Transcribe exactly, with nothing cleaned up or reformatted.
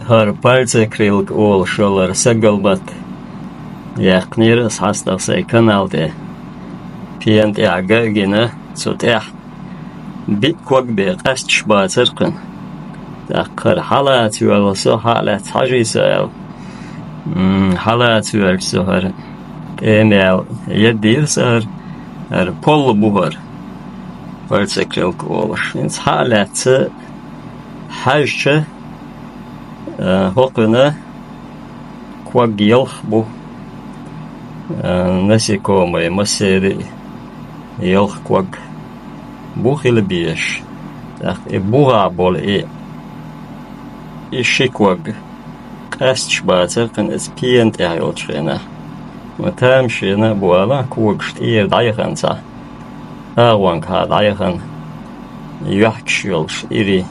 ХӀара пальцекрылка олуш йолу сагалбат яьккхинера ас хьастагӀа сайн канал тӀе. Пена тӀехь ган а гина, цу тӀехь биъ ког бен къаьсташ бацара кхуьнан. ТӀаккха хӀара хьалаца йоьлла со, хьа а лаьцна хьажий со аьлла. М, хьалаца йоьлча со хӀара тӀемел яддийра сан хӀара, хӀара полла бу хӀара, пальцекрылка олуш. ХӀинца хьа а лаьцна хьаьжча, а, хӀокхуьнан ког ялх бу, а, насекомые, массеран ялх ког бу хила безаш. ТӀаккха и бухахь болу и, и ши ког къаьсташ бацара кхуьнан иза пена тӀехь йолчу хенахь. Ма тамашийна а бу ала, когаш тӀера дӀаяхана цхьа, агӀонгахьа дӀаяхана, йоьхкуш йолуш ирий.